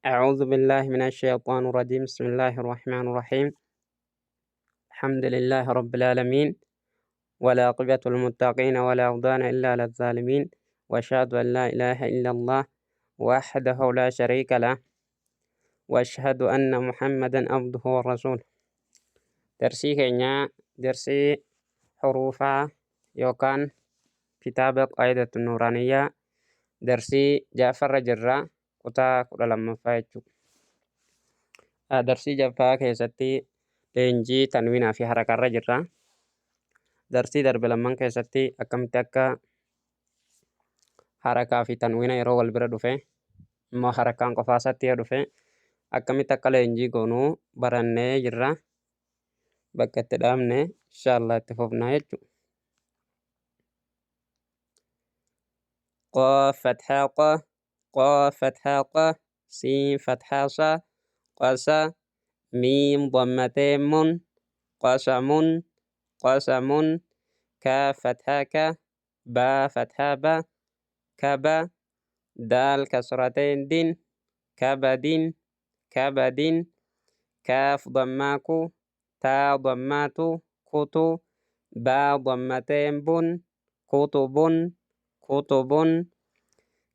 أعوذ بالله من الشيطان الرجيم. بسم الله الرحمن الرحيم. الحمد لله رب العالمين، والعاقبة للمتقين، ولا عدوان إلا على الظالمين، وأشهد أن لا إله إلا الله وحده لا شريك له، وأشهد أن محمدا عبده ورسوله. درسي كينيا درسي حروفا يوكان كتاب قاعدة النورانية، درسي جعفر جرة kutaa 12ffaa jechuudha. Darsii jaffaa keessatti leenjii tanwiinaa fi harakarra jirra. Darsii darbe lamman keessatti akkamitti akka harakaa fi tanwiina yeroo wal bira dhufe, immoo harakaan qofaasaatti yoo dhufe akkamitti akka leenjii goonuu barannee jirra. Bakka itti dhaabne inshaallah itti fufnaa jechuudha. قاف فتحة ق، قاف فتحة ق، سين فتحة ص، قص، ميم ضمتين من، قسم، قسم، كاف فتحة ك، با فتحة ب، كب، دال كسرتين دين، كبد، كبد، كاف ضمة كو، تا ضمة تو، كتو، با ضمتين بن، كتب، كتب،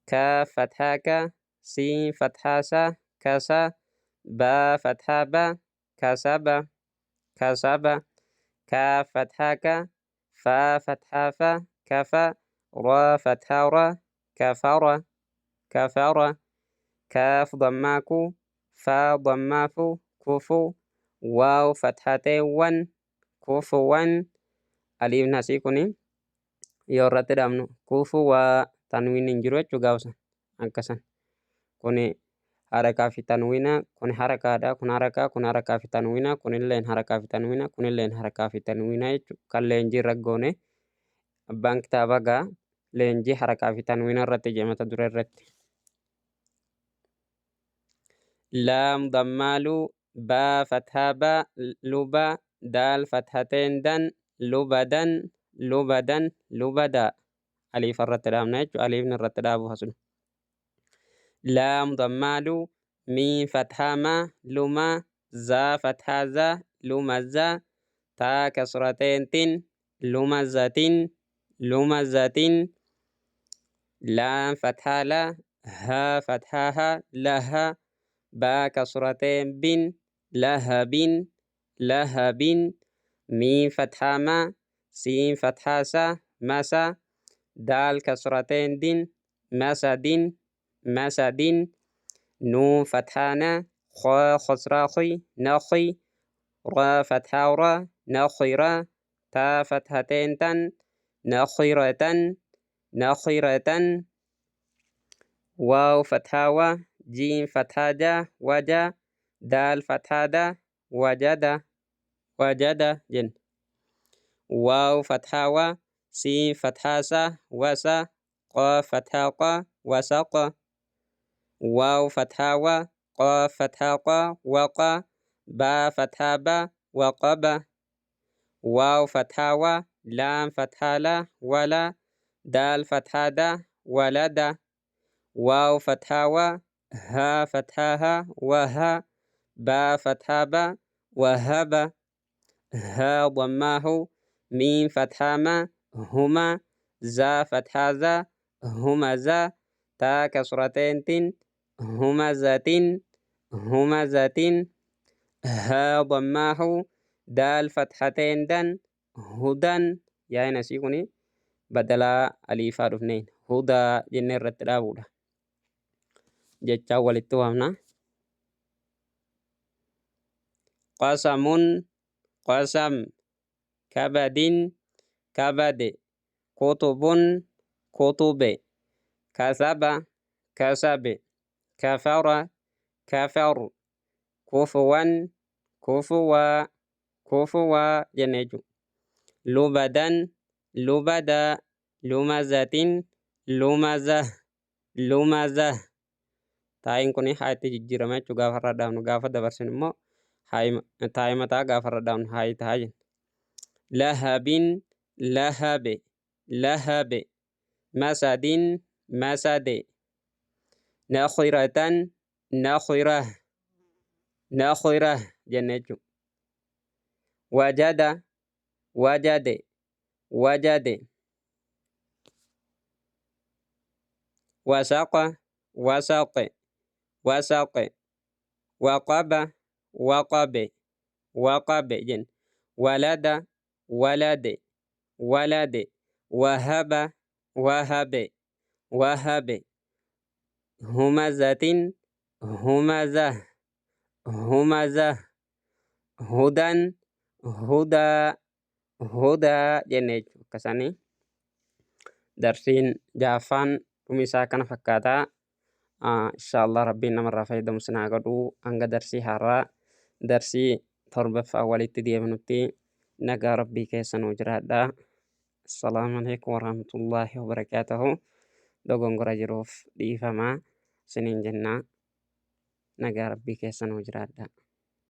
كاف فتحة ك، سين فتحة س، كس، با فتحة ب، كسب، كسب، كاف فتحة ك، فا فتحة ف، كف، را فتحة ر، كفر، كفر، كاف ضمة كو، فا ضمة فو، كفو، واو فتحتين ون، كفوا. أليف نسي كوني yoo irratti dhaabnu kufuwaa tanwiin hin jiru jechuu gaafsan akkasan. Kuni harakaa fi tanwiina, kun harakaadha, kun harakaa, kun harakaa fi tanwiina, kunilleen harakaa fi tanwiina, kunilleen harakaa fi tanwiina jechuu kan leenjii irra goone. Abbaan kitaaba gaa leenjii harakaa fi tanwiina irratti jee mata dure irratti. Laam dammaaluu, baa fathaa baa, luba, daal fathateen dan, lubadan, lubadan, lubadaa. Aliif irratti dhaabna jechuudha. Aliifni irratti dhaabu hasnu. Laam dammaaluu, miim fathaa maa, lumaa, zaa fathaa zaa, lumazaa, taa kasrateen tin, lumazatin, lumazatin, laam fathaa laa, haa fathaa haa, lahaa, baa kasrateen bin, lahabin, lahabin, miim fathaa maa, siin fathaa saa, masaa, daal kasrateen din, masadin, masadin, nuun fathaa na, khaa khasraa khi, nakhi, raa fathaa ra, nakhira, taa fathateen tan, nakhiratan, nakhiratan, waaw fathaa wa, jiim fathaa ja, waja, daal fathaa da, wajada, wajada jenna. Waaw fathaa wa, siin fathaa sa, wasa, qaaf fathaa qa, wasaqa, waaw fathaa wa, qaaf fathaa qa, waqa, baa fathaa ba, waqaba, waaw fathaa wa, laam fathaa la, wala, daal fathaa da, walada, waaw fathaa wa, haa fathaa ha, waha, baa fathaa ba, wahaba, haa dammaahu, miim fathaa ma, huma, zaa fathaa za, humaza, taa kasrateen tin, humazatin, humazatin, haa dammaahu, daal fathateen dan, hudan. Yaa'in asii kuni badalaa aliifaa dhufneen hudaa jennee irratti dhaabuudha. Jechaan walitti waamna. Qasamun, qasam, kabadin, kabade, kutubun, kutube, kasaba, kasabe, kafara, kafar, kufuwan, kufuwaa, kufuwaa jenne jechuudha. Lubadan, lubadaa, lumazatin, lumaza, lumaza. Taa'iin kun haa itti jijjiirama jechuudha gaafa irra dhaabnu, gaafa dabarsinu immoo taa'ii mataa gaafa irra dhaabnu haa ta'a jenna. Lahabin, lahabe, lahabe, masadin, masade, nakhiratan, Nakhira, nakhira jenna jechuudha. Wajada, wajade, wajade. Wasaqa, wasaqe, wasaqe. Waqaba, waqabe, waqabe jenna. Walada, walade, walade. Wahaba, wahabe, wahabe. Humazatin, humaza, humaza. Hudan, hudaa, hudaa jenna jechuudha. Akkasanii darsiin ja'affaan dhumi isaa kana fakkaataa. Inshaallah rabbiin namarraa fayyadamu sin haa godhu. Hanga darsii haaraa darsii torbaffaa walitti deebinutti nagaa rabbii keessa nuu jiraadhaa. Assalaamu alaikum warahmatullaahi wabarakaatuhu. Dogongora jiruuf dhiifamaa siniin jennaa. Nagaa rabbii keessa nuu jiraadhaa.